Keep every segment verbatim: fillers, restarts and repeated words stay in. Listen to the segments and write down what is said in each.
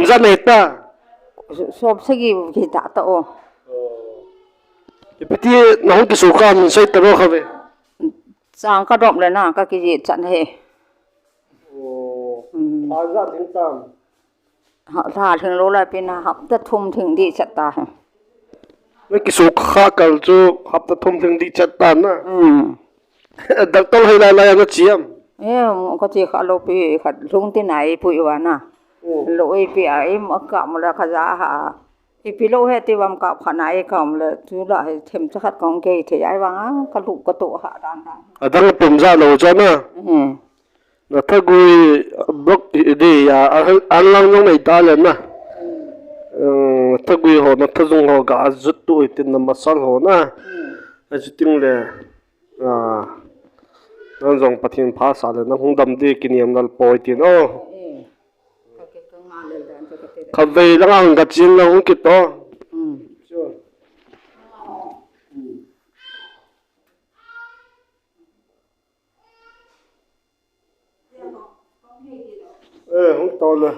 Ijat nahi ta? Som sagi kiti ta o. Ipi ti nahung kiso kha min sei taro kha ve. Chang kadop le na kakijih chan ahi. Oh. Hmm. Ijat ding tam. Ha, lha lhing lou lai pi na hapta thum lhing ding chat ta hi. Nakiso kha kal chu hapta thum lhing ding chat ta na. Hmm. Doctor hoi lai lai a nachi am? Em, kachi kha lou pi khat lhung ti nai pui va na. Hmm. Lou ei pi a im a kap le kha ja ha. Ipi lou he ti vam kap kha nai kap le tu la he themcha khat kong kei thei ai vang a ka lu ka to ha dan dan. Adang pum ja lou chu na. Hmm. Na thagui block i di ya, a, an lang jong nei ta le na. Eh, thagui ho, na thajung ho ga jut tu i tin na masal ho na. A ji ting le, a, nan jong Pathen pha sa le, na hung dam di kiniam lal poi tin o. Khavei lang a hung ka chin lang hung kit o. Eh, hung to le.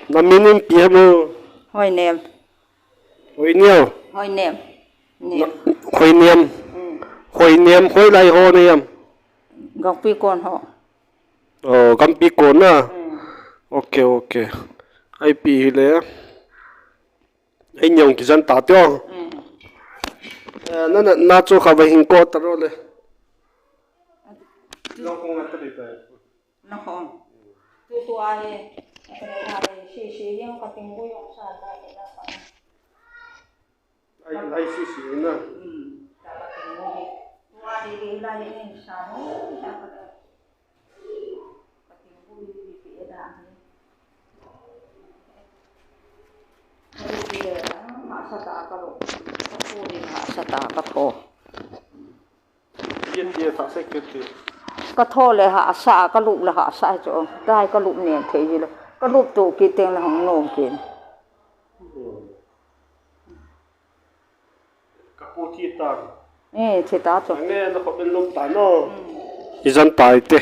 Na min ipi ham o? Hoinem. Hoinem. Hoinem. Nem. Na, Hoinem. Hmm. Hoinem, hoilai ho nem? Gangpi kon ho. Oh, Gampi kon na. Hmm. Ok, ok. Ipi hile. Ei nyong kijan ta tio. Hmm. Eh, na, na, na chu kha va hing ko ta ro le. Lo kong na ta le ta. Na kong. Tu tu a he. A ta le ta le. Si, si, yang ka ting bu yang sa ta le na ka. Ai, ai, si, si, na. Hmm. Ye, ye, ta se ke ti. Ka tho le hahsa, ka lup le hahsa chu. Dai ka lup nen thei ji le. Ka lup tu kit teng le hung nom kit. Hmm. Ka pu thi ta. Eh, thi ta chu. Nge na khop in lum ta no. Hmm. Ijan tai te.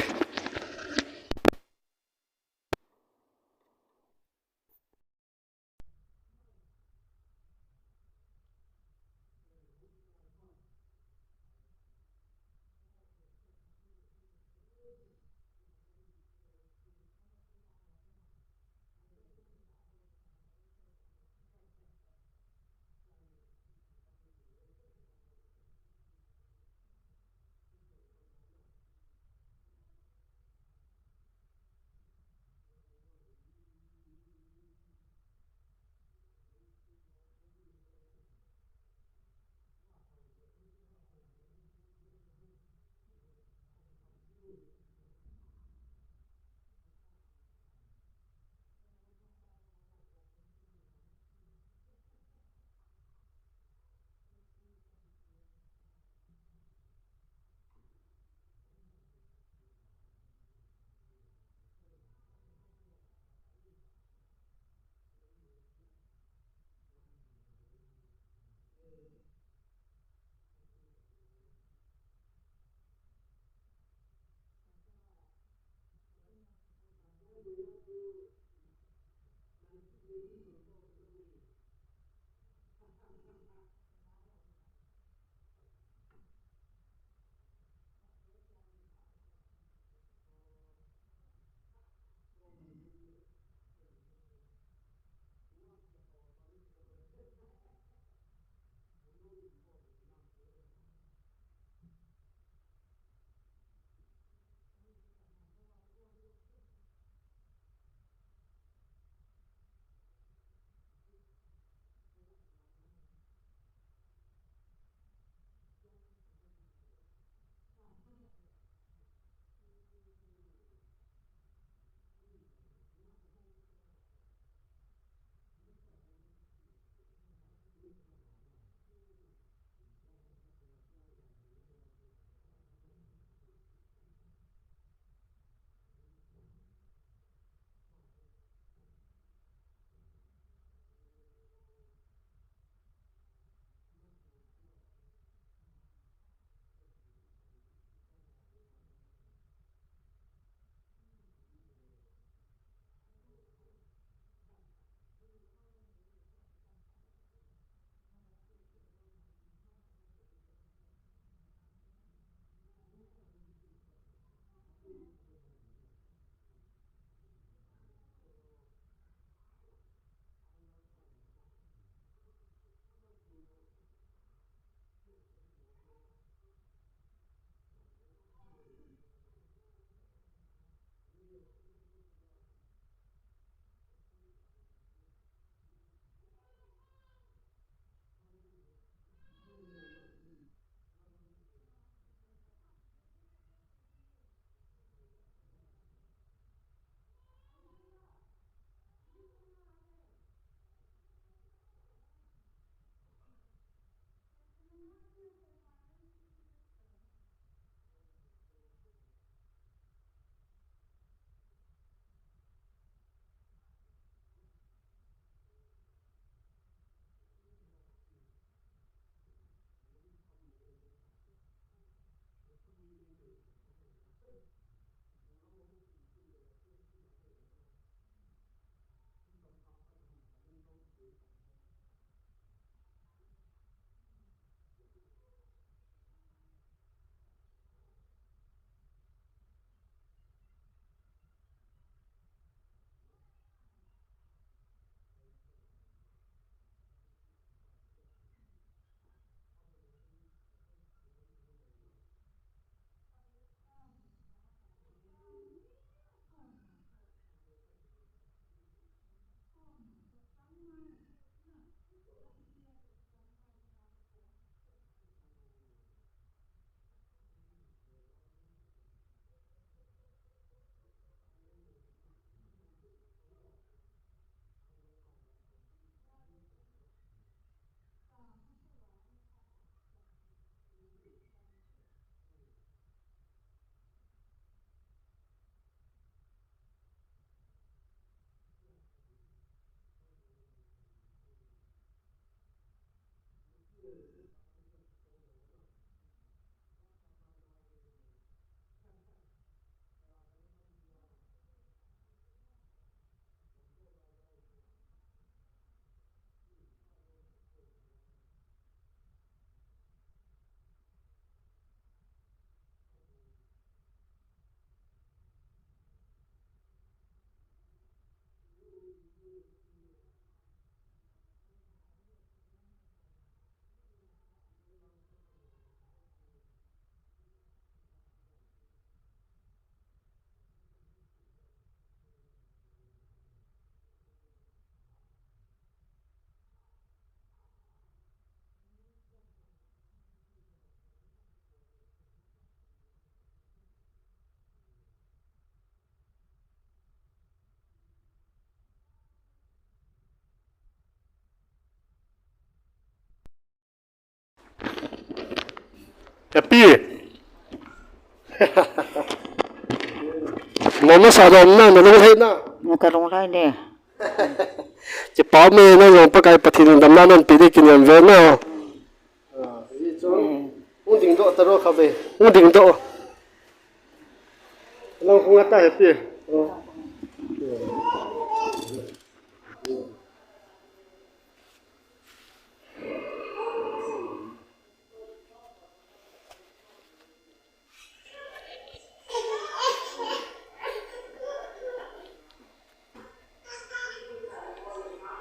Happy. Mama sa dom na, na lunglhai na. Na ka lunglhai ne. Kipa me na jong Pakai Pathen in damna nahin pe ding kiniam ve na. Ah, i chun. Eh. Hung ding doh ta ro kha ve. Hung ding doh. Nang hung ata Happy. Oh.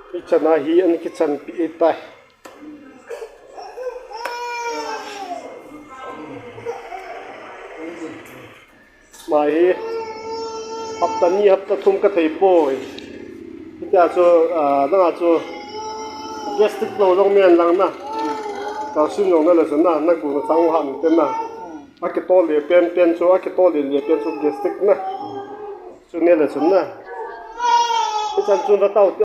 Hichan a hi ana kichanpi tai. Mai hi hapta ni hapta thum ka thei poi. Hitia chu, ah, nanga chu gastric lo jong men lang na. Calcium jong na le chun na, na gu na chang u ham te na. A kitol le pen pen chu, a kitol le le pen chu gastric na. Chu ne le chun na. Hichan chun va tau te.